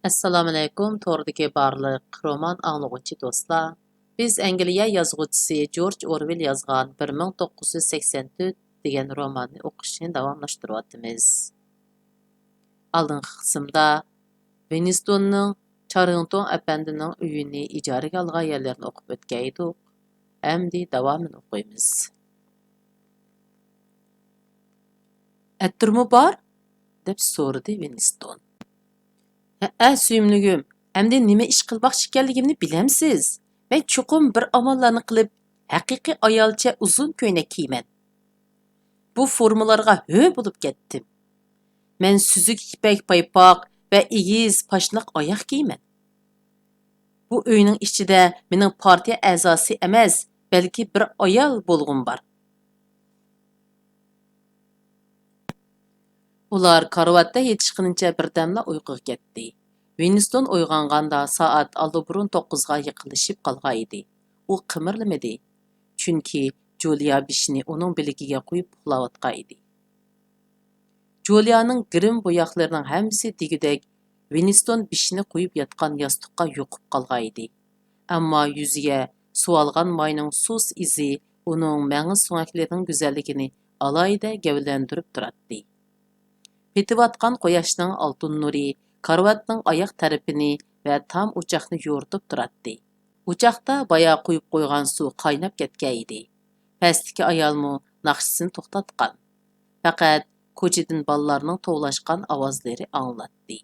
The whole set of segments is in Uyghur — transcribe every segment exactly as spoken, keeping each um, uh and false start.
ئەسسالامۇئەلەيكۇم، توردىكى بارلىق رومان ئاڭلىغۇچى دوستلار. بىز ئەنگلىيە يازغۇچىسى جورج ئورۋېل يازغان بىر مىڭ توققۇز يۈز سەكسەن تۆت دېگەن روماننى ئوقۇشنى داۋاملاشتۇرۇۋاتىمىز. ئالدىنقى قىسىمدا ۋىنستوننىڭ چاررىڭتون ئەپەندىنىڭ ئۆيىنى ئىجارىگە ئالغان يەرلىرىنى ئوقۇپ ئۆتكەيدۇق. ئەمدى داۋامىنى ئوقۇيمىز. ئەتىرمۇ بار؟ دەپ سورىدى ۋىنستون. ھەئە، سۆيۈملۈكۈم، ئەمدى نېمە ئىش قىلماقچى ئىكەنلىكىمنى بىلەمسىز؟ مەن چوقۇم بىر ئاماللارنى قىلىپ، ھەقىقىي ئايالچە ئۇزۇن كۆينەك كىيىمەن. بۇ فورمىلارغا ھۆ بولۇپ كەتتىم. مەن سۈزۈك يىپەك پايپاق ۋە ئېگىز پاشناق ئاياغ كىيىمەن. بۇ ئۆينىڭ ئىچىدە مېنىڭ پارتىيە ئەزاسى ئەمەس، بەلكى بىر ئايال بولغۇم بار. ئۇلار كارىۋاتتا يېتىشقىنىچە بىردەملا ئۇيقۇغا كەتتى. ۋىنستون ئويغانغاندا سائەت ئاللىبۇرۇن توققۇزغا يېقىنلىشىپ قالغان ئىدى. ئۇ قىمىرلىمىدى. چۈنكى جۇلىيا بېشىنى ئۇنىڭ بىلىكىگە قويۇپ ئۇخلاۋاتقان ئىدى. جۇلىيانىڭ گىرىم بوياقلىرىنىڭ ھەممىسى دېگۈدەك ۋىنستون بېشىنى قويۇپ ياتقان ياستۇققا يۇقۇپ قالغان ئىدى. ئەمما يۈزىگە سۇۋالغان ماينىڭ سۇس ئىزى ئۇنىڭ مېڭە سۆڭەكلىرىنىڭ گۈزەللىكىنى ئالاھىدە گەۋدىلەندۈرۈپ تۇراتتى. پېتىۋاتقان قۇياشنىڭ ئالتۇن نۇرى كارىۋاتنىڭ ئاياق تەرىپىنى ۋە تام ئوچاقنى يورۇتۇپ تۇراتتى. ئوچاقتا بايا قۇيۇپ قويغان سۇ قايناپ كەتكەن ئىدى. پەستىكى ئايالمۇ ناخشىسىنى توختاتقان. پەقەت كوچىدىن بالىلارنىڭ توۋلاشقان ئاۋازلىرى ئاڭلىناتتى.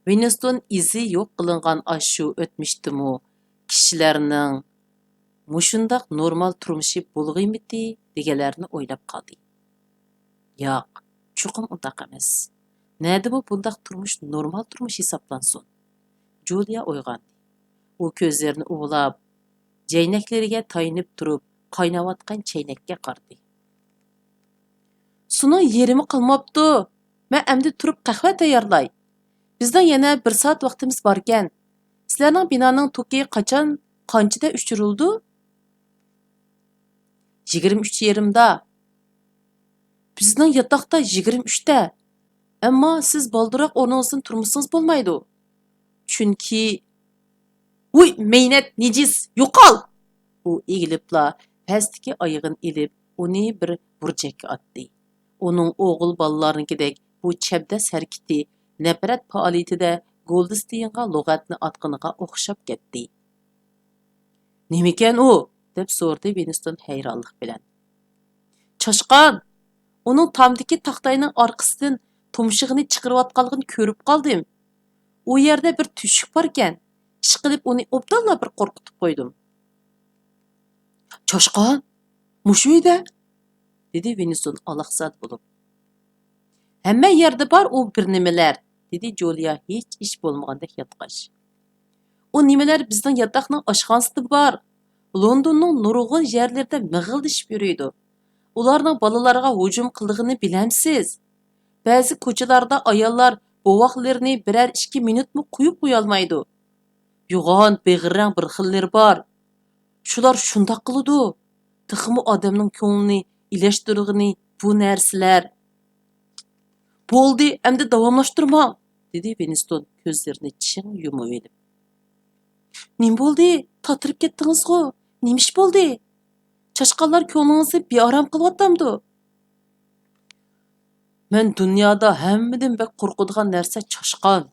ۋىنستون ئىزى يوق قىلىنغان ئاشۇ ئۆتمۈشتىمۇ كىشىلەرنىڭ مۇشۇنداق نورمال تۇرمۇشى بولغىيمىتى دېگەنلەرنى ئويلاپ قالدى. ياق، چوقۇم ئۇنداق ئەمەس. نەدىمۇ بۇنداق تۇرمۇش نورمال تۇرمۇش ھېسابلانسۇن؟ جۇلىيا ئويغاندى. ئۇ كۆزلىرىنى ئۇۋىلاپ، جەينەكلىرىگە تايىنىپ تۇرۇپ قايناۋاتقان چەينەككە قارىدى. سۇنىڭ يېرىمى قالماپتۇ. مەن ئەمدى تۇرۇپ قەھۋە تەييارلاي. بىزنىڭ يەنە بىر سائەت ۋاقتىمىز باركەن. سىلەرنىڭ بىنانىڭ توكى قاچان، قانچىدە ئۆچۈرۈلىدۇ؟ يىگىرمە ئۈچ يېرىمدا. بىزنىڭ ياتاقتا يىگىرمە ئۈچتە. ئەمما سىز بالدۇرراق ئورنىڭىزدىن تۇرمىسىڭىز بولمايدۇ. چۈنكى، ۋۇي، مەينەت، نىجىس، يوقال! ئۇ ئېگىلىپلا پەستىكى ئايىغىنى ئېلىپ، ئۇنى بىر بۇرجەككە ئاتتى. ئۇنىڭ ئوغۇل بالىلارنىڭكىدەك بۇ چەبدەس ھەرىكىتى نەپرەت پائالىيىتىدە گولدستېينغا لۇغەتنى ئاتقىنىغا ئوخشاپ كەتتى. نېمىكەن ئۇ؟ دەپ سورىدى ۋىنستون ھەيرانلىق بىلەن. چاشقان! ئۇنىڭ تامدىكى تاختاينىڭ ئارقىسىدىن تۇمشۇقىنى چىقىرىۋاتقانلىقىنى كۆرۈپ قالدىم. ئۇ يەردە بىر تۆشۈك باركەن. ئىشقىلىپ ئۇنى ئوبدانلا بىر قورقۇتۇپ قويدۇم. چاشقان! مۇشۇ ئۆيدە؟ دېدى ۋىنستون ئالاقزادە بولۇپ. ھەممە يەردە بار ئۇ بىر نېمىلەر، دېدى جۇلىيا ھېچ ئىش بولمىغاندەك ياتقاچ. ئۇ نېمىلەر بىزنىڭ ياتاقنىڭ ئاشخانىسىدا بار. لوندوننىڭ نۇرغۇن يەرلىرىدە مىغىلدىشىپ يۈرىدۇ. ئۇلارنىڭ بالىلارغا ھۇجۇم قىلىدىغىنىنى بىلەمسىز؟ بەزى كوچىلاردا ئاياللار بوۋاقلىرىنى بىرەر ئىككى مىنۇتمۇ قويۇپ قويالمايدۇ. يوغان، بېغىررەڭ بىر خىللىرى بار. شۇلار شۇنداق قىلىدۇ. تېخىمۇ ئادەمنىڭ كۆڭلىنى ئىلەشتۈرىدىغىنى بۇ نەرسىلەر. بولدى، ئەمدى داۋاملاشتۇرماڭ، دېدى ۋىنستون كۆزلىرىنى چىڭ يۇمۇۋېلىپ. نېمە بولدى؟ تاتىرىپ كەتتىڭىزغۇ؟ نېمە ئىش بولدى؟ چاشقانلار كۆڭلىڭىزنى بىئارام قىلىۋاتامدۇ؟ مەن دۇنيادا ھەممىدىن بەك قورقىدىغان نەرسە چاشقان.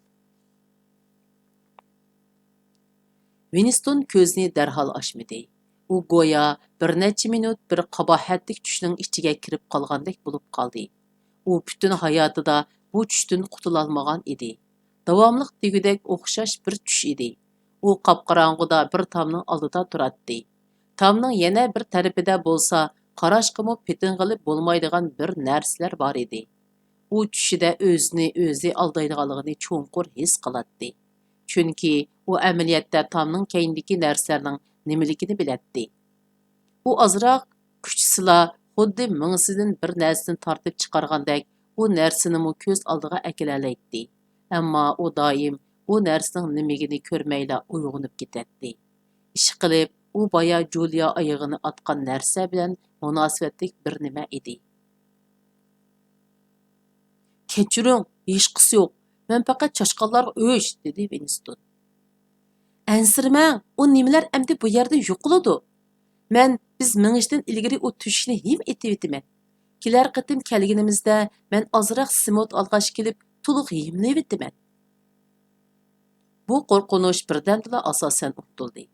ۋىنستون كۆزىنى دەرھال ئاچمىدى. ئۇ گويا بىر نەچچە مىنۇت بىر قاباھەتلىك چۈشنىڭ ئىچىگە كىرىپ قالغاندەك بولۇپ قالدى. ئۇ پۈتۈن ھاياتىدا بۇ چۈشتىن قۇتۇلالمىغان ئىدى. داۋاملىق دېگۈدەك ئوخشاش بىر چۈش ئىدى. ئۇ قاپقاراڭغۇدا بىر تامنىڭ ئالدىدا تۇراتتى. تامنىڭ يەنە بىر تەرىپىدە بولسا قاراشقىمۇ پېتىنغىلى بولمايدىغان بىر نەرسىلەر بار ئىدى. ئۇ چۈشىدە ئۆزىنى ئۆزى ئالدايدىغانلىقىنى چوڭقۇر ھېس قىلاتتى. چۈنكى ئۇ ئەمەلىيەتتە تامنىڭ كەينىدىكى نەرسىلەرنىڭ نېمىلىكىنى بىلەتتى. ئۇ ئازراق كۈچىسىلا، خۇددى مېڭىسىدىن بىر نەرسىنى تارتىپ چىقارغاندەك، ئۇ نەرسىنىمۇ كۆز ئالدىغا ئەكېلەلەيتتى. ئەمما ئۇ دائىم ئۇ نەرسىنىڭ نېمىلىكىنى كۆرمەيلا ئويغىنىپ كېتەتتى. ئىشقىلىپ، ئۇ بايا جۇلىيا ئايىغىنى ئاتقان نەرسە بىلەن مۇناسىۋەتلىك بىر نېمە ئىدى. كەچۈرۈڭ، ھېچقىسى يوق. مەن پەقەت چاشقانلارغا ئۆچ، دېدى ۋىنستون. ئەنسىرىمەڭ، ئۇ نېمىلەر ئەمدى بۇ يەردىن يوقىلىدۇ. مەن بىز مېڭىشتىن ئىلگىرى ئۇ تۆشۈكنى ھىم ئېتىۋېتىمەن. كېلەر قېتىم كەلگىنىمىزدە مەن ئازراق سېمونت ئالغاچ كېلىپ، تولۇق ھىملىۋېتىمەن. بۇ قورقۇنچ بىردەمدىلا ئاساسەن ئۇنتۇلدى.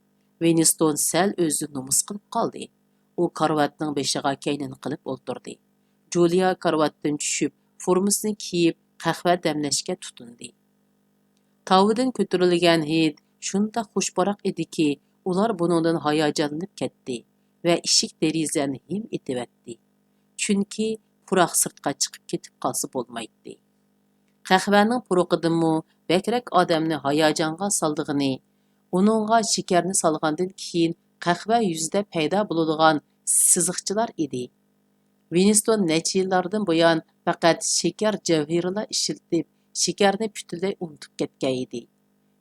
ۋىنستون سەل ئۆزىدىن نومۇس قىلىپ قالدى. ئۇ كارىۋاتنىڭ بېشىغا كەينىنى قىلىپ ئولتۇردى. جۇلىيا كارىۋاتتىن چۈشۈپ، فورمىسىنى كىيىپ، قەھۋە دەملەشكە تۇتۇندى. تاۋىدىن كۆتۈرۈلگەن ھىد شۇنداق خۇش پۇراق ئىدىكى، ئۇلار بۇنىڭدىن ھاياجانلىنىپ كەتتى ۋە ئىشىك دېرىزىلەرنى ھىم ئېتىۋەتتى. چۈنكى پۇراق سىرتقا چىقىپ كېتىپ قالسا بولمايتتى. قەھۋەنىڭ پۇرىقىدىنمۇ بەكرەك ئادەمنى ھاياجانغا سالىدىغىنى، ئۇنىڭغا شېكەرنى سالغاندىن كېيىن قەھۋە يۈزىدە پەيدا بولىدىغان سىزىقچىلار ئىدى. ۋىنستون نەچچە يىللاردىن بۇيان پەقەت شېكەر جەۋھىرىلا ئىشلىتىپ، شېكەرنى پۈتۈنلەي ئۇنتۇپ كەتكەن ئىدى.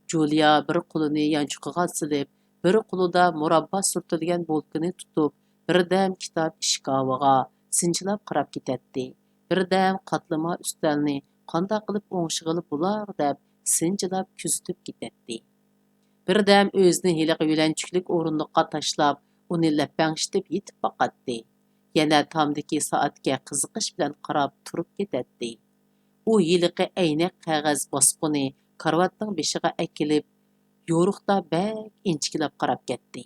جۇلىيا بىر قولىنى يانچۇقىغا سېلىپ، بىر قولىدا مۇراببا سۈرتۈلگەن بولكىنى تۇتۇپ، بىردەم كىتاب ئىشكاپىغا سىنچىلاپ قاراپ كېتەتتى. بىردەم قاتلىما ئۈستەلنى قانداق قىلىپ ئوڭشىغىلى بولار دەپ سىنچىلاپ كۆزىتىپ كېتەتتى. بىردەم ئۆزىنى ھېلىقى يۆلەنچۈكلۈك ئورۇندۇققا تاشلاپ، ئۇنى لەپەڭشىتىپ يېتىپ باقاتتى. يەنە تامدىكى سائەتكە قىزىقىش بىلەن قاراپ تۇرۇپ كېتەتتى. ئۇ ھېلىقى ئەينەك قەغەز باسقۇنى كارىۋاتنىڭ بېشىغا ئەكېلىپ، يورۇقتا بەك ئىنچىكىلەپ قاراپ كەتتى.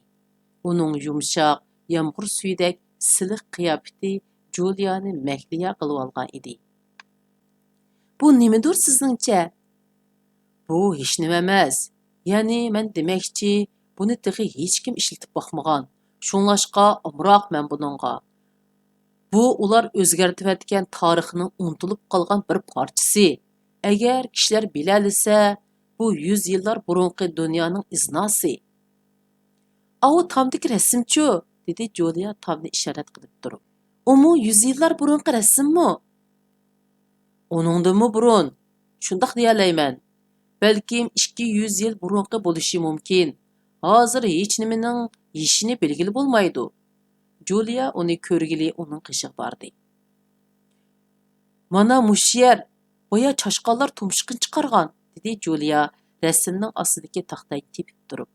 ئۇنىڭ يۇمشاق، يامغۇر سۈيىدەك سىلىق قىياپىتى جۇلىيانى مەھلىيا قىلىۋالغان ئىدى. بۇ نېمىدۇر سىزنىڭچە؟ بۇ ھېچنېمە ئەمەس. يەنى مەن دېمەكچى، بۇنى تېخى ھېچكىم ئىشلىتىپ باقمىغان. شۇڭلاشقا ئامراق مەن بۇنىڭغا. بۇ ئۇلار ئۆزگەرتىۋەتكەن تارىخنىڭ ئۇنتۇلۇپ قالغان بىر پارچىسى. ئەگەر كىشىلەر بىلەلىسە، بۇ يۈز يىللار بۇرۇنقى دۇنيانىڭ ئىزناسى. ئاۋۇ تامدىكى رەسىمچۇ؟ دېدى جۇلىيا تامنى ئىشارەت قىلىپ تۇرۇپ. ئۇمۇ يۈز يىللار بۇرۇنقى رەسىممۇ؟ ئۇنىڭدىنمۇ بۇرۇن، شۇنداق دېيەلەيمەن. بەلكىم ئىككى يۈز يىل بۇرۇنقى بولۇشى مۇمكىن. ھازىر ھېچنېمىنىڭ يېشىنى بىلگىلى بولمايدۇ. جۇلىيا ئۇنى كۆرگىلى ئۇنىڭ قېشىغا باردى. مانا مۇشۇ يەر، بايا چاشقانلار تۇمشۇقىنى چىقارغان، دېدى جۇلىيا رەسىمنىڭ ئاستىدىكى تاختاينى تېپىپ تۇرۇپ.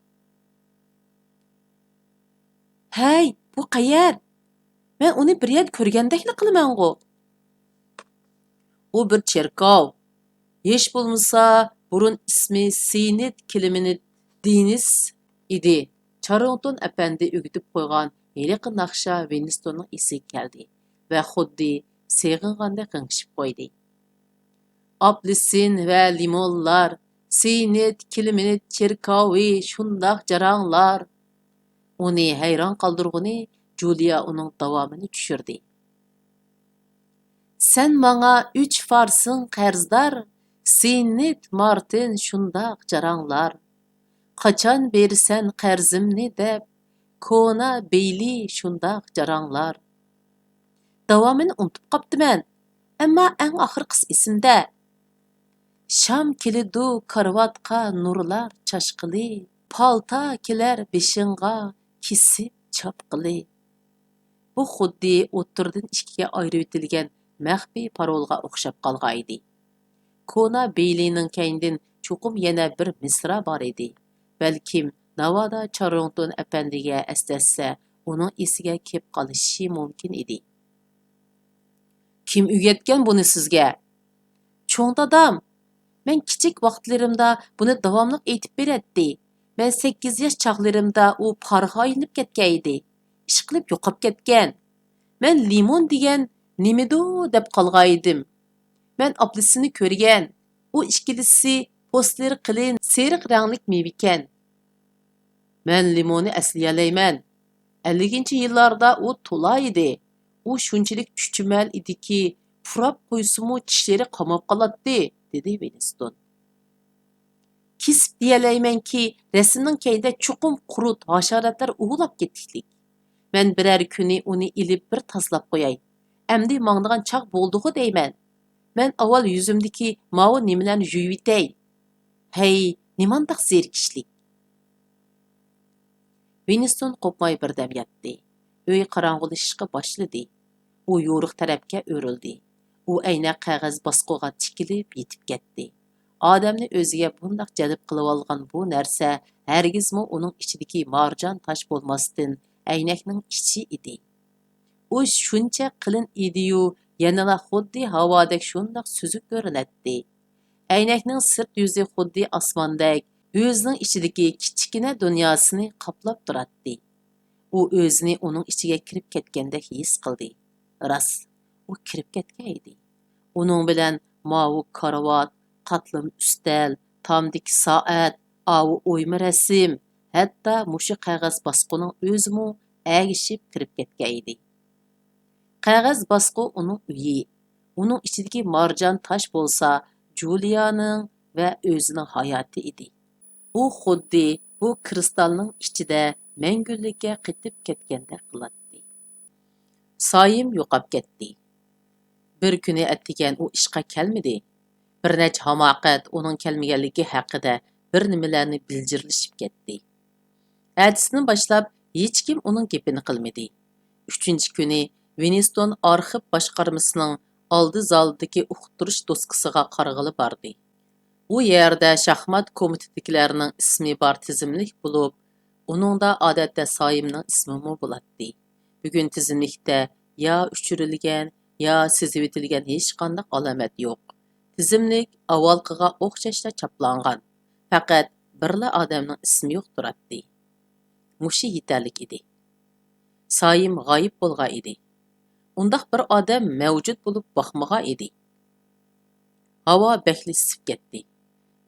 ھەي، بۇ قەيەر؟ مەن ئۇنى بىر يەردە كۆرگەندەكلا قىلىمەنغۇ. ئۇ بىر چېركاۋ. ھېچ بولمىسا، بۇرۇن ئىسمى سېينت كلېمېنت دېنىس ئىدى. چاررىڭتون ئەپەندى ئۆگىتىپ قويغان ھېلىقى ناخشا ۋىنستوننىڭ ئېسىگە كەلدى ۋە خۇددى سېغىنغاندەك غىڭشىپ قويدى. ئاپېلسىن ۋە لىمونلار، سېينت كلېمېنت چېركاۋى شۇنداق جاراڭلار. ئۇنى ھەيران قالدۇرغىنى جۇلىيا ئۇنىڭ داۋامىنى چۈشۈردى. سەن ماڭا ئۈچ فارسىڭ قەرزدار، سېينت مارتىن شۇنداق جاراڭلار. قاچان بېرىسەن قەرزىمنى دەپ، كونا بېيلى شۇنداق جاراڭلار. داۋامىنى ئۇنتۇپ قاپتىمەن، ئەمما ئەڭ ئاخىرقىسى ئېسىمدە. شام كېلىدۇ كارىۋاتقا نۇرلار چاچقىلى، پالتا كېلەر بېشىڭغا كېسىپ چاپقىلى. بۇ خۇددى ئوتتۇرىدىن ئىككىگە ئايرىۋېتىلگەن مەخپىي پارولغا ئوخشاپ قالغانىدى. كونا بېيلىنىڭ كەينىدىن چوقۇم يەنە بىر مىسرا بار ئىدى. بەلكىم ناۋادا چاررىڭتون ئەپەندىگە ئەسلەتسە، ئۇنىڭ ئېسىگە كېلىپ قالىشى مۇمكىن ئىدى. كىم ئۆگەتكەن بۇنى سىزگە؟ چوڭ دادام. مەن كىچىك ۋاقىتلىرىمدا بۇنى داۋاملىق ئېيتىپ بېرەتتى. مەن سەككىز ياش چاغلىرىمدا ئۇ پارغا ئايلىنىپ كەتكەن ئىدى. ئىشقىلىپ يوقاپ كەتكەن. مەن لىمون دېگەن نېمىدۇ دەپ قالغانىدىم. مەن ئاپىلسىننى كۆرگەن. ئۇ ئىككىلىسى پوستلىرى قېلىن سېرىق رەڭلىك مېۋىكەن. مەن لىموننى ئەسلىيەلەيمەن. ئەللىكىنچى يىللاردا ئۇ تولا ئىدى. ئۇ شۇنچىلىك چۈچۈمەل ئىدىكى، پۇراپ قويسىمۇ چىشلىرى قاماپ قالاتتى، دېدى ۋىنستون. كېسىپ دېيەلەيمەنكى، رەسىمنىڭ كەينىدە چوقۇم قۇرت، ھاشاراتلار ئۇۋىلاپ كېتىكلىك. مەن بىرەر كۈنى ئۇنى ئېلىپ بىر تازىلاپ قوياي. ئەمدى ماڭىدىغان چاغ بولدىغۇ دەيمەن. مەن ئاۋۋال يۈزۈمدىكى ماۋۇ نېمىلەرنى يۇيۇۋېتەي. ھەي، نېمانداق زېرىكىشلىك! ۋىنستون قوپماي بىردەم ياتتى. ئۆي قاراڭغۇلىشىشقا باشلىدى. ئۇ يورۇق تەرەپكە ئۆرۈلدى. ئۇ ئەينەك قەغەز باسقۇغا تىكىلىپ يېتىپ كەتتى. ئادەمنى ئۆزىگە بۇنداق جەلپ قىلىۋالغان بۇ نەرسە ھەرگىزمۇ ئۇنىڭ ئىچىدىكى مارجان تاش بولماستىن، ئەينەكنىڭ ئىچى ئىدى. ئۇ شۇنچە قېلىن ئىدىيۇ، يەنىلا خۇددى ھاۋادەك شۇنداق سۈزۈك كۆرۈنەتتى. ئەينەكنىڭ سىرت يۈزى خۇددى ئاسماندەك، ئۆزىنىڭ ئىچىدىكى كىچىككىنە دۇنياسىنى قاپلاپ تۇراتتى. ئۇ ئۆزىنى ئۇنىڭ ئىچىگە كىرىپ كەتكەندەك ھېس قىلدى. راست، ئۇ كىرىپ كەتكەن ئىدى. ئۇنىڭ بىلەن ماۋۇ كارىۋات، قاتلىما ئۈستەل، تامدىكى سائەت، ئاۋۇ ئويما رەسىم، ھەتتا مۇشۇ قەغەز باسقۇنىڭ ئۆزىمۇ ئەگىشىپ كىرىپ كەتكەن ئىدى. قەغەز باسقۇ ئۇنىڭ ئۆيى، ئۇنىڭ ئىچىدىكى مارجان تاش بولسا جۇلىيانىڭ ۋە ئۆزىنىڭ ھاياتى ئىدى. ئۇ خۇددى بۇ كىرىستالنىڭ ئىچىدە مەڭگۈلۈككە قېتىپ كەتكەندەك قىلاتتى. سايىم يوقاپ كەتتى. بىر كۈنى ئەتىگەن ئۇ ئىشقا كەلمىدى. بىر نەچچە ھاماقەت ئۇنىڭ كەلمىگەنلىكى ھەققىدە بىر نېمىلەرنى بىلجىرلىشىپ كەتتى. ئەتىسىدىن باشلاپ ھېچكىم ئۇنىڭ گېپىنى قىلمىدى. ئۈچىنچى كۈنى ۋىنستون ئارخىپ باشقارمىسىنىڭ ئالدى زالىدىكى ئۇقتۇرۇش دوسكىسىغا قارىغىلى باردى. ئۇ يەردە شاھمات كومىتېتىدىكىلەرنىڭ ئىسمى بار تىزىملىك بولۇپ، ئۇنىڭدا ئادەتتە سايىمنىڭ ئىسمىمۇ بولاتتى. بۈگۈن تىزىملىكتە يا ئۆچۈرۈلگەن، يا سىزىۋېتىلگەن ھېچقانداق ئالامەت يوق. تىزىملىك ئاۋۋالقىغا ئوخشاشلا چاپلانغان. پەقەت بىرلا ئادەمنىڭ ئىسمى يوق تۇراتتى. مۇشۇ يېتەرلىك ئىدى. سايىم غايىب بولغان ئىدى. ئۇنداق بىر ئادەم مەۋجۇت بولۇپ باقمىغان ئىدى. ھاۋا بەكلا ئىسسىپ كەتتى.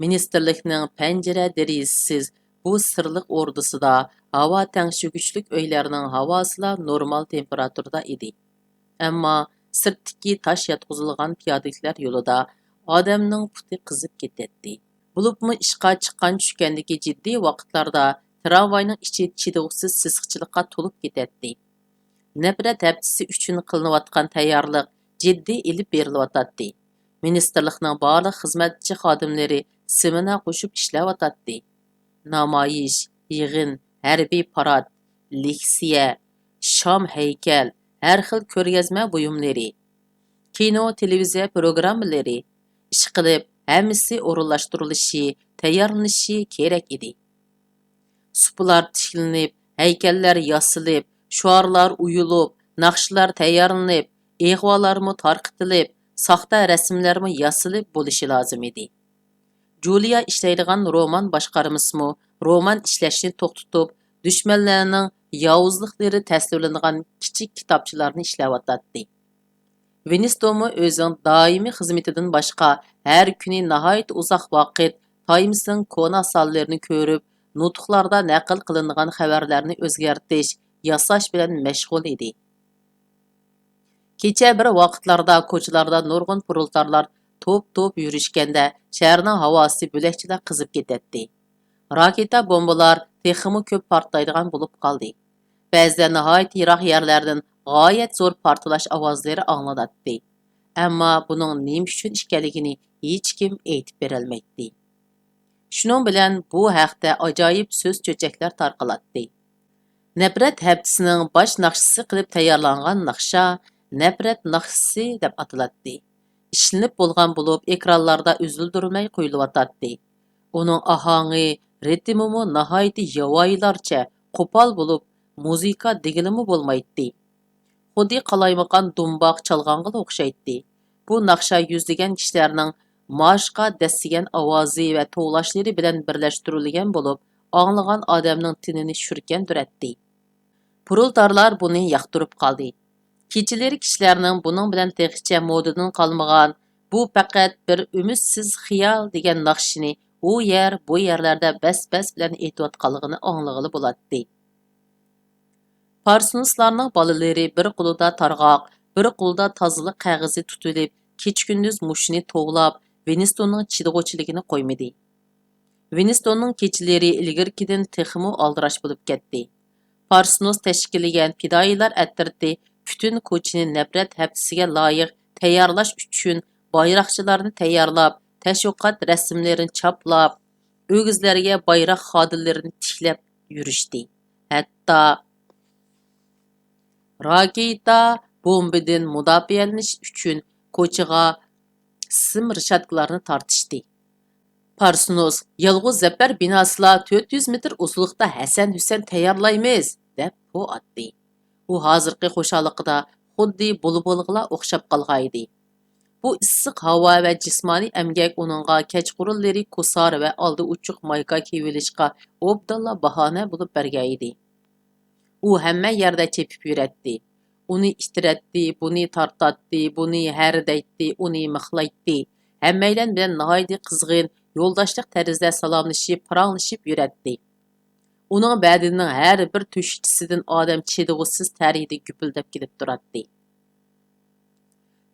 مىنىستىرلىكنىڭ پەنجىرە دېرىزىسىز بۇ سىرلىق ئوردىسىدا ھاۋا تەڭشىگۈچلۈك ئۆيلەرنىڭ ھاۋاسىلا نورمال تېمپېراتۇرىدا ئىدى. ئەمما سىرتتىكى تاش ياتقۇزۇلغان پىيادىلىكلەر يولىدا ئادەمنىڭ پۇتى قىزىپ كېتەتتى. بولۇپمۇ ئىشقا چىققان چۈشكەندىكى جىددىي ۋاقىتلاردا تىرامۋاينىڭ ئىچى چىدىغۇسىز سېسىقچىلىققا تولۇپ كېتەتتى. نەپرەت ھەپتىسى ئۈچۈن قىلىنىۋاتقان تەييارلىق جىددىي ئېلىپ بېرىلىۋاتاتتى. مىنىستىرلىقنىڭ بارلىق خىزمەتچى خادىملىرى سېمېنا قوشۇپ ئىشلەۋاتاتتى. نامايىش، يىغىن، ھەربىي پارات، لېكسىيە، شام ھەيكەل، ھەر خىل كۆرگەزمە بۇيۇملىرى، كىنو، تېلېۋىزىيە پروگراممىلىرى، ئىشقىلىپ ھەممىسى ئورۇنلاشتۇرۇلۇشى، تەييارلىنىشى كېرەك ئىدى. سۇپىلار تىكلىنىپ، ھەيكەللەر ياسىلىپ، شوئارلار ئويۇلۇپ، ناخشىلار تەييارلىنىپ، ئىغۋالارمۇ تارقىتىلىپ، ساختا رەسىملەرمۇ ياسىلىپ بولۇشى لازىم ئىدى. جۇلىيا ئىشلەيدىغان رومان باشقارمىسىمۇ رومان ئىشلەشنى توختىتىپ، دۈشمەنلەرنىڭ ياۋۇزلۇقلىرى تەسۋىرلىنىدىغان كىچىك كىتابچىلارنى ئىشلەۋاتاتتى. ۋىنستونمۇ ئۆزىنىڭ دائىمىي خىزمىتىدىن باشقا ھەر كۈنى ناھايىتى ئۇزاق ۋاقىت تايمسنىڭ كونا سانلىرىنى كۆرۈپ، نۇتۇقلاردا نەقىل قىلىنغان خەۋەرلەرنى ئۆزگەرتىش، ياساش بىلەن مەشغۇل ئىدى. كېچە بىر ۋاقىتلاردا كوچىلاردا نۇرغۇن پرولېتارلار توپ-توپ يۈرۈشكەندە، شەھەرنىڭ ھاۋاسى بۆلەكچىلا قىزىپ كېتەتتى. راكېتا بومبىلار تېخىمۇ كۆپ پارتلايدىغان بولۇپ قالدى. بەزىدە ناھايىتى يىراق يەرلەردىن غايەت زور پارتلاش ئاۋازلىرى ئاڭلىناتتى. ئەمما بۇنىڭ نېمە ئۈچۈن ئىكەنلىكىنى ھېچكىم ئېيتىپ بېرەلمەيتتى. شۇنىڭ بىلەن بۇ ھەقتە ئاجايىپ سۆز-چۆچەكلەر تارقىلاتتى. نەپرەت ھەپتىسىنىڭ باش ناخشىسى قىلىپ تەييارلانغان ناخشا نەپرەت ناخشىسى دەپ ئاتىلاتتى. ئىشلىنىپ بولغان بولۇپ، ئېكرانلاردا ئۈزۈلدۈرمەي قويۇلۇۋاتاتتى. ئۇنىڭ ئاھاڭى، رىتىمىمۇ ناھايىتى ياۋايىلارچە، قوپال بولۇپ، مۇزىكا دېگىلىمۇ بولمايتتى. خۇددى قالايمىقان دۇمباق چالغانغىلا ئوخشايتتى. بۇ ناخشا يۈزلىگەن كىشىلەرنىڭ مارشقا دەسسىگەن ئاۋازى ۋە توۋلاشلىرى بىلەن بىرلەشتۈرۈلگەن بولۇپ، ئاڭلىغان ئادەمنىڭ تېنىنى شۈركەندۈرەتتى. پرولېتارلار بۇنى ياقتۇرۇپ قالدى. كېچىلىرى كىشىلەرنىڭ بۇنىڭ بىلەن تېخىچە مودىدىن قالمىغان، بۇ پەقەت بىر ئۈمىدسىز خىيال دېگەن ناخشىنى ئۇ يەر، بۇ يەرلەردە بەس-بەس بىلەن ئېيتىۋاتقانلىقىنى ئاڭلىغىلى بولاتتى. پارسونسلارنىڭ بالىلىرى بىر قولىدا تارغاق، بىر قولىدا تازىلىق قەغىزى تۇتۇۋېلىپ، كېچە-كۈندۈز مۇشۇنى توۋلاپ، ۋىنستوننىڭ چىدىغۇچىلىكىنى قويمىدى. ۋىنستوننىڭ كېچىلىرى ئىلگىرىكىدىن تېخىمۇ ئالدىراش بولۇپ كەتتى. پارسونس تەشكىللىگەن پىدائىيلار ئەترىتى پۈتۈن كوچىنى نەپرەت ھەپتىسىگە لايىق تەييارلاش ئۈچۈن بايراقچىلارنى تەييارلاپ، تەشۋىقات رەسىملىرىنى چاپلاپ، ئۆگزىلەرگە بايراق خادىلىرىنى تىكلەپ يۈرۈشتى. ھەتتا راكېتا بومبىدىن مۇداپىئەلىنىش ئۈچۈن كوچىغا سىم رېشاتكىلارنى تارتىشتى. قارسىنوس، يالغۇز زەپەر بىناسىلا تۆت يۈز مېتىر ئۇزۇنلۇقتا ھەسەن-ھۈسەن تەييارلايمىز، دەپ پو ئاتتى. ئۇ ھازىرقى خۇشاللىقىدا خۇددى بۇلبۇلغىلا ئوخشاپ قالغانىدى. بۇ ئىسسىق ھاۋا ۋە جىسمانىي ئەمگەك ئۇنىڭغا كەچقۇرۇنلىرى كوسار ۋە ئالدى ئوچۇق مايكا كىيىۋېلىشقا ئوبدانلا باھانە بولۇپ بەرگەنىدى. ئۇ ھەممە يەردە چېپىپ يۈرەتتى. ئۇنى ئىتتىرەتتى، بۇنى تارتاتتى، بۇنى ھەرىدەيتتى، ئۇنى مىخلايتتى. ھەممەيلەن بىلەن ناھايىتى قىزغىن، يولداشلىق تەرزدە سالاملىشىپ، پاراڭلىشىپ يۈرەتتى. ئۇنىڭ بەدىنىنىڭ ھەر بىر تۆشۈكچىسىدىن ئادەم چىدىغۇسىز تەر ھىدى گۈپۈلدەپ كېلىپ تۇراتتى.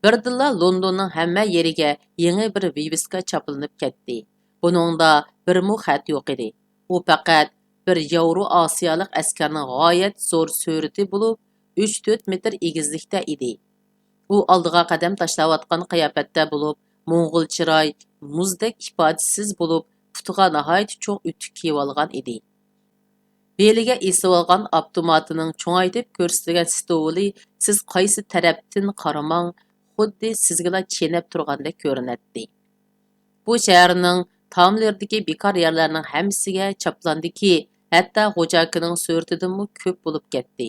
بىردىنلا لوندوننىڭ ھەممە يېرىگە يېڭى بىر ۋىۋىسكا چاپلىنىپ كەتتى. بۇنىڭدا بىرمۇ خەت يوق ئىدى. ئۇ پەقەت بىر ياۋرو ئاسىيالىق ئەسكەرنىڭ غايەت زور سۈرىتى بولۇپ، ئۈچ تۆت مېتىر ئېگىزلىكتە ئىدى. ئۇ ئالدىغا قەدەم تاشلاۋاتقان قىياپەتتە بولۇپ، موڭغۇل چىراي، مۇزدەك ئىپادىسىز بولۇپ، پۇتىغا ناھايىتى چوڭ ئۆتۈك كىيىۋالغان ئىدى. بېلىگە ئېسىۋالغان ئاپتوماتىنىڭ چوڭايتىپ كۆرسىتىلگەن ستولى سىز قايسى تەرەپتىن قارىماڭ، خۇددى سىزگىلا چېنەپ تۇرغاندەك كۆرۈنەتتى. بۇ شەھەرنىڭ تاملىرىدىكى بىكار يەرلەرنىڭ ھەممىسىگە چاپلاندىكى، ھەتتا غوجاكىنىڭ سۈرىتىدىنمۇ كۆپ بولۇپ كەتتى.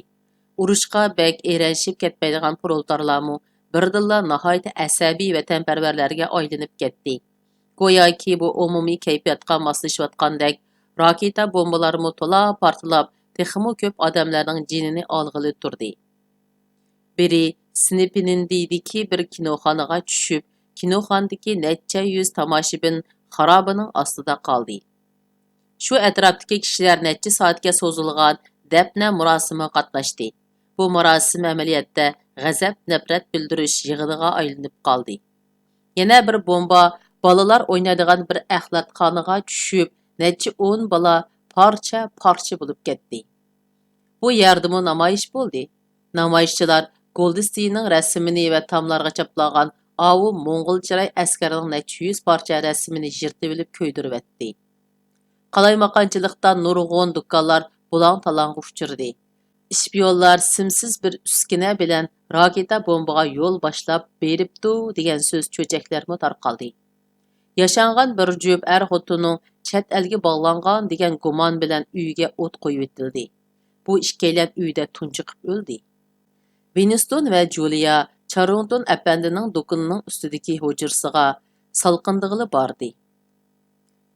ئۇرۇشقا بەك ئېرەنشىپ كەتمەيدىغان پرولېتارلارمۇ بىردىنلا ناھايىتى ئەسەبىي ۋەتەنپەرۋەرلەرگە ئايلىنىپ كەتتى. گوياكى بۇ ئومۇمىي كەيپىياتقا ماسلىشىۋاتقاندەك، راكېتا بومبىلارمۇ تولا پارتلاپ، تېخىمۇ كۆپ ئادەملەرنىڭ جېنىنى ئالغىلى تۇردى. بىرى سىنپىنىندىدىكى بىر كىنوخانىغا چۈشۈپ، كىنوخانىدىكى نەچچە يۈز تاماشىبىن خارابىنىڭ ئاستىدا قالدى. شۇ ئەتراپتىكى كىشىلەر نەچچە سائەتكە سوزۇلغان دەپنە مۇراسىمىغا قاتناشتى. بۇ مۇراسىم ئەمەلىيەتتە غەزەپ-نەپرەت بىلدۈرۈش يىغىنىغا ئايلىنىپ قالدى. يەنە بىر بومبا بالىلار ئوينايدىغان بىر ئەخلەتخانىغا چۈشۈپ، نەچچە ئون بالا پارچە-پارچە بولۇپ كەتتى. بۇ يەردىمۇ نامايىش بولدى. نامايىشچىلار گولدستېيننىڭ رەسىمىنى ۋە تاملارغا چاپلانغان ئاۋۇ موڭغۇل چىراي ئەسكەرنىڭ نەچچە يۈز پارچە رەسىمىنى يىرتىۋېلىپ كۆيدۈرۈۋەتتى. قالايمىقانچىلىقتا نۇرغۇن دۇكانلار بۇلاڭ-تالاڭغا ئۇچرىدى. ئىشپىيونلار سىمسىز بىر ئۈسكۈنە بىلەن راكېتا بومبىغا يول باشلاپ بېرىپتۇ دېگەن سۆز چۆچەكلەرمۇ تارقالدى. ياشانغان بىر جۈپ ئەر-خوتۇننىڭ چەت ئەلگە باغلانغان دېگەن گۇمان بىلەن ئۆيىگە ئوت قويۇۋېتىلدى. بۇ ئىككىيلەن ئۆيدە تۇنجۇقۇپ ئۆلدى. ۋىنستون ۋە جۇلىيا چاررىڭتون ئەپەندىنىڭ دۇكىنىنىڭ ئۈستىدىكى ھۇجرىسىغا سالقىندىغىلى باردى.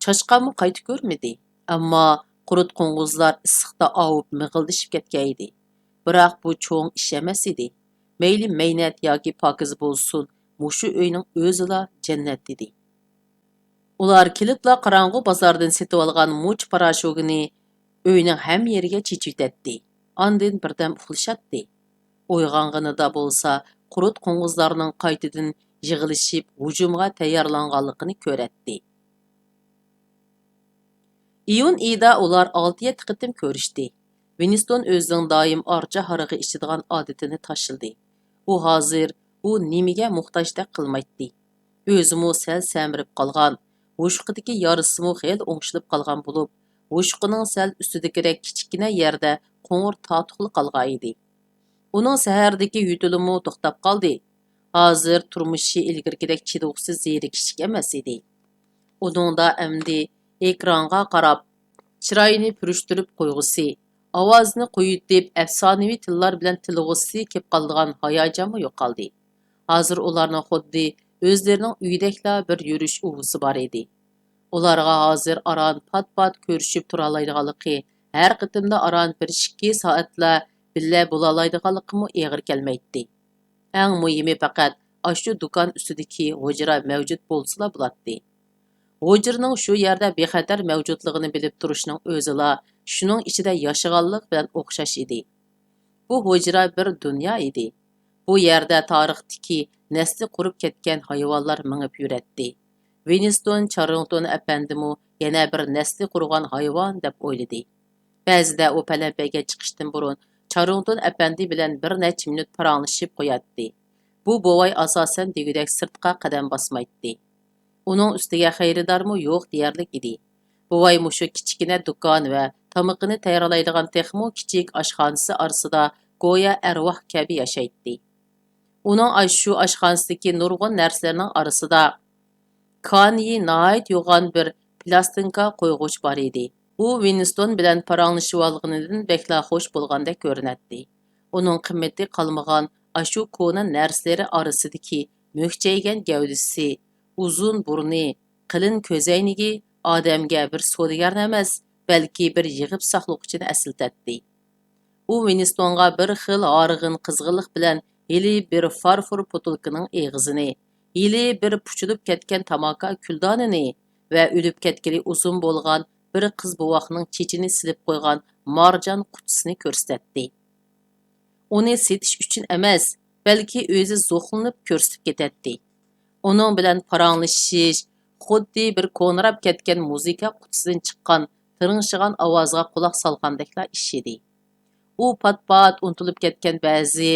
چاشقانمۇ قايتا كۆرمىدى. ئەمما قۇرت-قوڭغۇزلار ئىسسىقتا ئاۋۇپ مىغىلدىشىپ كەتكەن ئىدى. بىراق بۇ چوڭ ئىش ئەمەس ئىدى. مەيلى مەينەت ياكى پاكىز بولسۇن، مۇشۇ ئۆينىڭ ئۆزىلا جەننەت ئىدى. ئۇلار كېلىپلا قاراڭغۇ بازاردىن سېتىۋالغان مۇچ پاراشوكىنى ئۆينىڭ ھەممە يېرىگە چېچىۋېتەتتى. ئاندىن بىردەم ئۇخلىشاتتى. ئويغانغىنىدا بولسا قۇرت-قوڭغۇزلارنىڭ قايتىدىن يىغىلىشىپ ھۇجۇمغا تەييارلانغانلىقىنى كۆرەتتى. ئىيۇن ئېيىدا ئۇلار ئالتە-يەتتە قېتىم كۆرۈشتى. ۋىنستون ئۆزىنىڭ دائىم ئارچا ھارىقى ئىچىدىغان ئادىتىنى تاشلىدى. ئۇ ھازىر ئۇ نېمىگە موھتاجدەك قىلمايتتى. ئۆزىمۇ سەل سەمرىپ قالغان، ھوشۇقىدىكى يارىسىمۇ خېلى ئوڭشىلىپ قالغان بولۇپ، ھوشۇقىنىڭ سەل ئۈستىدىكىدەك كىچىككىنە يەردە قوڭۇر تاتۇقلا قالغانىدى. ئۇنىڭ سەھەردىكى يۆتىلىمۇ توختاپ قالدى. ھازىر تۇرمۇشى ئىلگىرىكىدەك چىدىغۇسىز زېرىكىشلىك ئەمەس ئىدى. ئۇنىڭدا ئەمدى ئېكرانغا قاراپ، چىرايىنى پۈرۈشتۈرۈپ قويغۇسى، ئاۋازىنى قويۇتۇپ، ئەپسانىۋى تىللار بىلەن تىللىغۇسى كېلىپ قالىدىغان ھاياجانمۇ يوقالدى. ھازىر ئۇلارنىڭ خۇددى ئۆزلىرىنىڭ ئۆيىدەكلا بىر يۈرۈش ئۇۋىسى بار ئىدى. ئۇلارغا ھازىر ئاران پات-پات كۆرۈشۈپ تۇرالايدىغانلىقى، ھەر قېتىمدا ئاران بىر-ئىككى سائەتلا بىللە بولالايدىغانلىقىمۇ ئېغىر كەلمەيتتى. ئەڭ مۇھىمى پەقەت ئاشۇ دۇكان ئۈستىدىكى ھۇجرا مەۋجۇت بولسىلا بولاتتى. ھۇجرىنىڭ شۇ يەردە بىخەتەر مەۋجۇتلۇقىنى بىلىپ تۇرۇشنىڭ ئۆزىلا شۇنىڭ ئىچىدە ياشىغانلىق بىلەن ئوخشاش ئىدى. بۇ ھۇجرا بىر دۇنيا ئىدى. بۇ يەردە تارىختىكى نەسلى قۇرۇپ كەتكەن ھايۋانلار مېڭىپ يۈرەتتى. ۋىنستون چاررىڭتون ئەپەندىمۇ يەنە بىر نەسلى قۇرغان ھايۋان دەپ ئويلىدى. بەزىدە ئۇ پەلەمپەيگە چىقىشتىن بۇرۇن چاررىڭتون ئەپەندى بىلەن بىر نەچچە مىنۇت پاراڭلىشىپ قوياتتى. بۇ بوۋاي ئاساسەن دېگۈدەك سىرتقا قەدەم باسمايتتى. ئۇنىڭ ئۈستىگە خېرىدارمۇ يوق دېيەرلىك ئىدى. بوۋاي مۇشۇ كىچىككىنە دۇكان ۋە تامىقىنى تەييارلايدىغان تېخىمۇ كىچىك ئاشخانىسى ئارىسىدا گويا ئەرۋاھ كەبى ياشايتتى. ئۇنىڭ ئاشۇ ئاشخانىسىدىكى نۇرغۇن نەرسىلەرنىڭ ئارىسىدا كانىيى ناھايىتى يوغان بىر پىلاستىنكا قويغۇچ بار ئىدى. ئۇ ۋىنستون بىلەن پاراڭلىشىۋالغىنىدىن بەكلا خوش بولغاندەك كۆرۈنەتتى. ئۇنىڭ قىممىتى قالمىغان ئاشۇ كونا نەرسىلىرى ئارىسىدىكى مۈكچەيگەن گەۋدىسى، ئۇزۇن بۇرنى، قېلىن كۆزەينىكى ئادەمگە بىر سودىگەرنى ئەمەس، بەلكى بىر يىغىپ ساقلىغۇچىنى ئەسلىتەتتى. ئۇ ۋىنستونغا بىر خىل ھارغىن قىزغىنلىق بىلەن ھېلى بىر فارفور بوتۇلكىنىڭ ئېغىزىنى، ھېلى بىر پۇچىلىپ كەتكەن تاماكا كۈلدانىنى ۋە ئۆلۈپ كەتكىلى ئۇزۇن بولغان بىر قىز بوۋاقنىڭ چېچىنى سېلىپ قويغان مارجان قۇتىسىنى كۆرسىتەتتى. ئۇنى سېتىش ئۈچۈن ئەمەس، بەلكى ئۆزى زوقلىنىپ كۆرسىتىپ كېتەتتى. ئۇنىڭ بىلەن پاراڭلىشىش خۇددى بىر كونىراپ كەتكەن مۇزىكا قۇتىسىدىن چىققان تىرىڭشىغان ئاۋازغا قۇلاق سالغاندەكلا ئىش ئىدى. ئۇ پات-پات ئۇنتۇلۇپ كەتكەن بەزى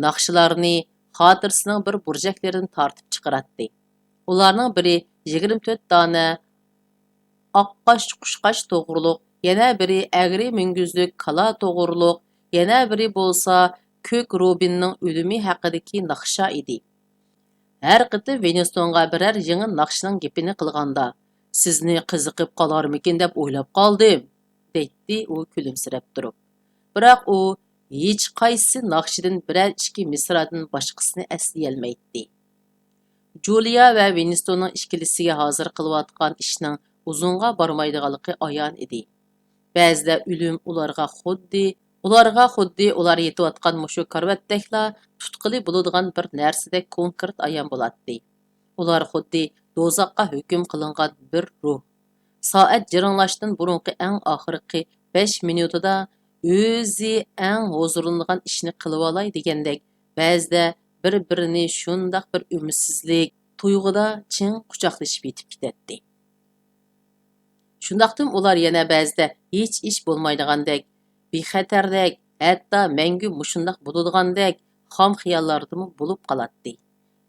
ناخشىلارنى خاتىرىسىنىڭ بىر بۇرجەكلىرىدىن تارتىپ چىقىراتتى. ئۇلارنىڭ بىرى يىگىرمە تۆت دانە ئاققاش قۇشقاچ توغرۇلۇق، يەنە بىرى ئەگرى مۈڭگۈزلۈك كالا توغرۇلۇق، يەنە بىرى بولسا كۆك روبىننىڭ ئۆلۈمى ھەققىدىكى ناخشا ئىدى. ھەر قېتىم ۋىنستونغا بىرەر يېڭى ناخشىنىڭ گېپىنى قىلغاندا، «سىزنى قىزىقىپ قالارمىكىن دەپ ئويلاپ قالدىم» دەيتتى ئۇ كۈلۈمسىرەپ تۇرۇپ. بىراق ئۇ ھېچقايسى ناخشىدىن بىرەر ئىككى مىسرادىن باشقىسىنى ئەسلىيەلمەيتتى. جۇلىيا ۋە ۋىنستوننىڭ ئىككىلىسىگە ھازىر قىلىۋاتقان ئىشنىڭ ئۇزۇنغا بارمايدىغانلىقى ئايان ئىدى. بەزىدە ئۆلۈم ئۇلارغا خۇددى، ئۇلارغا خۇددى ئۇلار يېتىۋاتقان مۇشۇ كارىۋاتتەكلا تۇتقىلى بولىدىغان بىر نەرسىدەك كونكرېت ئايان بولاتتى. ئۇلار خۇددى دوزاخقا ھۆكۈم قىلىنغان بىر روھ. سائەت جىرىڭلاشتىن بۇرۇنقى ئەڭ ئاخىرقى بەش مىنۇتىدا ئۆزى ئەڭ ھۇزۇرلىنىدىغان ئىشنى قىلىۋالاي دېگەندەك، بەزىدە بىر-بىرىنى شۇنداق بىر ئۈمىدسىزلىك تۇيغۇدا چىڭ قۇچاقلىشىپ يېتىپ كېتەتتى. شۇنداقتىمۇ ئۇلار يەنە بەزىدە ھېچ ئىش بولمايدىغاندەك، بىخەتەردەك، ھەتتا مەڭگۈ مۇشۇنداق بولىدىغاندەك خام خىياللاردىمۇ بولۇپ قالاتتى.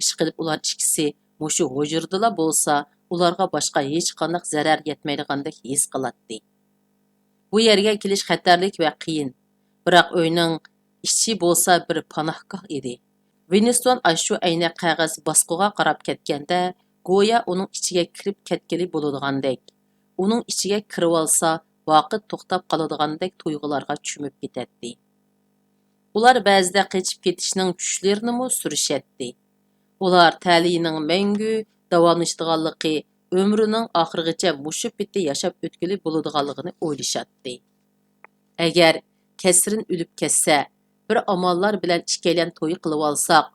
ئىشقىلىپ ئۇلار ئىككىسى مۇشۇ ھۇجرىدىلا بولسا، ئۇلارغا باشقا ھېچقانداق زەرەر يەتمەيدىغاندەك ھېس قىلاتتى. بۇ يەرگە كېلىش خەتەرلىك ۋە قىيىن. بىراق ئۆينىڭ ئىچى بولسا بىر پاناھگاھ ئىدى. ۋىنستون ئاشۇ ئەينەك قەغەز باسقۇغا قاراپ كەتكەندە، گويا ئۇنىڭ ئىچىگە كىرىپ كەتكىلى بولىدىغاندەك، ئۇنىڭ ئىچىگە كىرىۋالسا، ۋاقىت توختاپ قالىدىغاندەك تۇيغۇلارغا چۆمۈپ كېتەتتى. ئۇلار بەزىدە قېچىپ كېتىشنىڭ چۈشلىرىنىمۇ سۈرۈشەتتى. ئۇلار تەلىيىنىڭ مەڭگۈ داۋاملىشىدىغانلىقى، ئۆمرىنىڭ ئاخىرىغىچە مۇشۇ پېتى ياشاپ ئۆتكىلى بولىدىغانلىقىنى ئويلىشاتتى. ئەگەر كەسرىن ئۆلۈپ كەتسە، بىر ئاماللار بىلەن ئىككىيلەن توي قىلىۋالساق،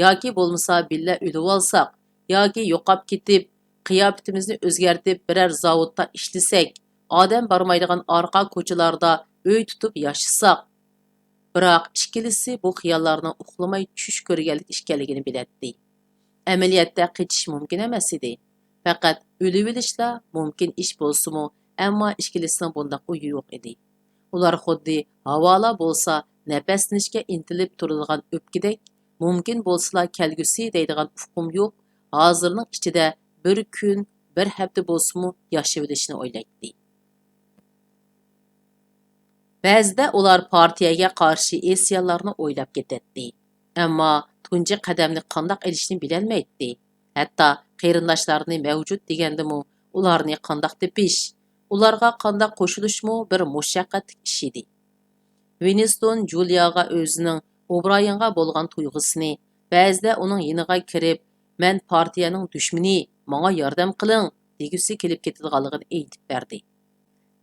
ياكى بولمىسا بىللە ئۆلۈۋالساق، ياكى يوقاپ كېتىپ، قىياپىتىمىزنى ئۆزگەرتىپ، بىرەر زاۋۇتتا ئىشلىسەك، ئادەم بارمايدىغان ئارقا كوچىلاردا ئۆي تۇتۇپ ياشىساق. بىراق ئىككىلىسى بۇ خىياللارنىڭ ئۇخلىماي چۈش كۆرگەنلىك ئىكەنلىكىنى بىلەتتى. ئەمەلىيەتتە قېچىش مۇمكىن ئەمەس ئىدى. پەقەت ئۆلۈۋېلىشلا مۇمكىن ئىش بولسىمۇ، ئەمما ئىككىلىسىنىڭ بۇنداق ئويى يوق ئىدى. ئۇلار خۇددى ھاۋالا بولسا نەپەسلىنىشكە ئىنتىلىپ تۇرىدىغان ئۆپكىدەك، مۇمكىن بولسىلا كەلگۈسى دەيدىغان ئۇقۇم يوق، ھازىرنىڭ ئىچىدە بىر كۈن، بىر ھەپتە بولسىمۇ ياشىۋېلىشنى ئويلايتتى. بەزىدە ئۇلار پارتىيەگە قارشى ئىسيانلارنى ئويلاپ كېتەتتى. ئەمما تۇنجى قەدەمنى قانداق ئېلىشنى بىلەلمەيتتى. ھەتتا قېرىنداشلارنى مەۋجۇت دېگەندىمۇ ئۇلارنى قانداق تېپىش، ئۇلارغا قانداق قوشۇلۇشمۇ بىر مۇشەققەتلىك ئىش ئىدى. ۋىنستون جۇلىياغا ئۆزىنىڭ ئوبرايېنغا بولغان تۇيغۇسىنى، بەزىدە ئۇنىڭ يېنىغا كىرىپ، «مەن پارتىيەنىڭ دۈشمىنى، ماڭا ياردەم قىلىڭ» دېگۈسى كېلىپ كېتىدىغانلىقىنى ئېيتىپ بەردى.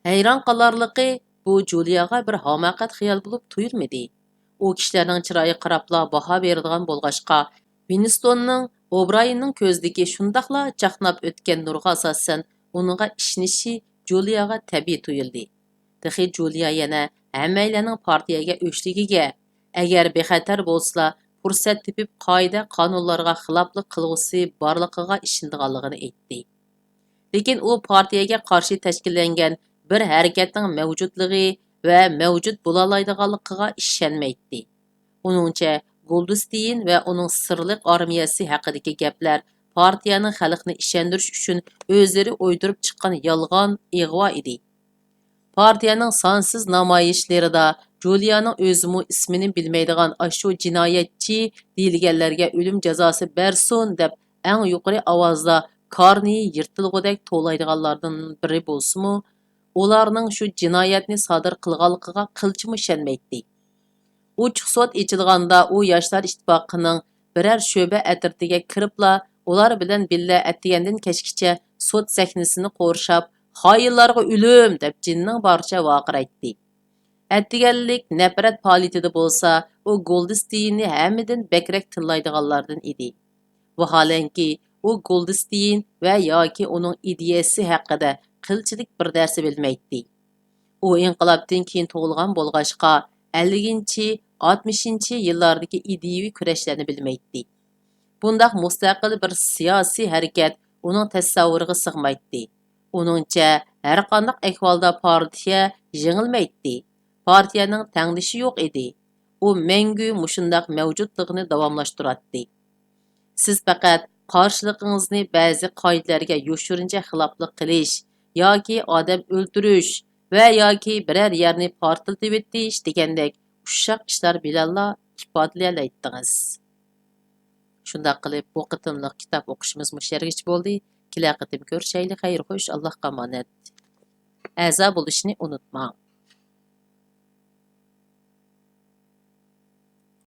ھەيران قالارلىقى، بۇ جۇلىياغا بىر ھاماقەت خىيال بولۇپ تۇيۇلمىدى. ئۇ كىشىلەرنىڭ چىرايىغا قاراپلا باھا بېرىدىغان بولغاچقا، ۋىنستوننىڭ ئوبرايېننىڭ كۆزىدىكى شۇنداقلا چاقناپ ئۆتكەن نۇرغا ئاساسەن، ئۇنىڭغا ئىشىنىشى جۇلىياغا تەبىئىي تۇيۇلدى. تېخى جۇلىيا يەنە ھەممەيلەننىڭ پارتىيەگە ئۆچلۈكىگە، ئەگەر بىخەتەر بولسىلا، پۇرسەت تېپىپ قائىدە-قانۇنلارغا خىلاپلىق قىلغۇسى بارلىقىغا ئىشىنىدىغانلىقىنى ئېيتتى. لېكىن ئۇ پارتىيەگە قارشى تەشكىللەنگەن بىر ھەرىكەتنىڭ مەۋجۇتلۇقى ۋە مەۋجۇت بولالايدىغانلىقىغا ئىشەنمەيتتى. ئۇنىڭچە، گولدستېين ۋە ئۇنىڭ سىرلىق ئارمىيەسى ھەققىدىكى گەپلەر پارتىيەنىڭ خەلقنى ئىشەندۈرۈش ئۈچۈن ئۆزلىرى ئويدۇرۇپ چىققان يالغان، ئىغۋا ئىدى. پارتىيەنىڭ سانسىز نامايىشلىرىدا جۇلىيانىڭ ئۆزىمۇ ئىسمىنى بىلمەيدىغان ئاشۇ جىنايەتچى دېيىلگەنلەرگە ئۆلۈم جازاسى بەرسۇن دەپ ئەڭ يۇقىرى ئاۋازدا كارنى يىرتىلغۇدەك توۋلايدىغانلاردىن بىرى بولسىمۇ، ئۇلارنىڭ شۇ جىنايەتنى سادىر قىلغانلىقىغا قىلچىمۇ ئىشەنمەيتتى. ئوچۇق سوت ئېچىلغاندا، ئۇ ياشلار ئىتتىپاقىنىڭ بىرەر شۆبە ئەترىتىگە كىرىپلا، ئۇلار بىلەن بىللە ئەتىگەندىن كەچكىچە سوت سەھنىسىنى قورشاپ، «خائىنلارغا ئۆلۈم!» دەپ جېنىنىڭ بارىچە ۋارقىرايتتى. ئەتىگەنلىك نەپرەت پائالىيىتىدە بولسا، ئۇ گولدستېيننى ھەممىدىن بەكرەك تىللايدىغانلاردىن ئىدى. ۋاھالەنكى، ئۇ گولدستېين ۋە ياكى ئۇنىڭ ئىدىيەسى ھەققىدە قىلچىلىك بىر نەرسە بىلمەيتتى. ئۇ ئىنقىلابتىن كېيىن تۇغۇلغان بولغاچقا، ئەللىكىنچى، ئاتمىشىنچى يىللاردىكى ئىدىيىۋى كۈرەشلەرنى بىلمەيتتى. بۇنداق مۇستەقىل بىر سىياسىي ھەرىكەت ئۇنىڭ تەسەۋۋۇرىغا سىغمايتتى. ئۇنىڭچە، ھەرقانداق ئەھۋالدا پارتىيە يېڭىلمەيتتى. پارتىيەنىڭ تەڭدىشى يوق ئىدى. ئۇ مەڭگۈ مۇشۇنداق مەۋجۇتلۇقىنى داۋاملاشتۇراتتى. سىز پەقەت قارشىلىقىڭىزنى بەزى قائىدىلەرگە يوشۇرۇنچە خىلاپلىق قىلىش ياكى ئادەم ئۆلتۈرۈش ۋە ياكى بىرەر يەرنى پارتلىتىۋېتىش دېگەندەك ئۇششاق ئىشلار بىلەنلا ئىپادىلىيەلەيتتىڭىز. شۇنداق قىلىپ، بۇ قېتىملىق كىتاب ئوقۇشىمىز مۇشۇ يەرگىچە بولدى. كېلەر قېتىم كۆرۈشەيلى. خەير خوش، ئاللاھقا ئامانەت. ئەزا بولۇشنى ئۇنتۇماڭ.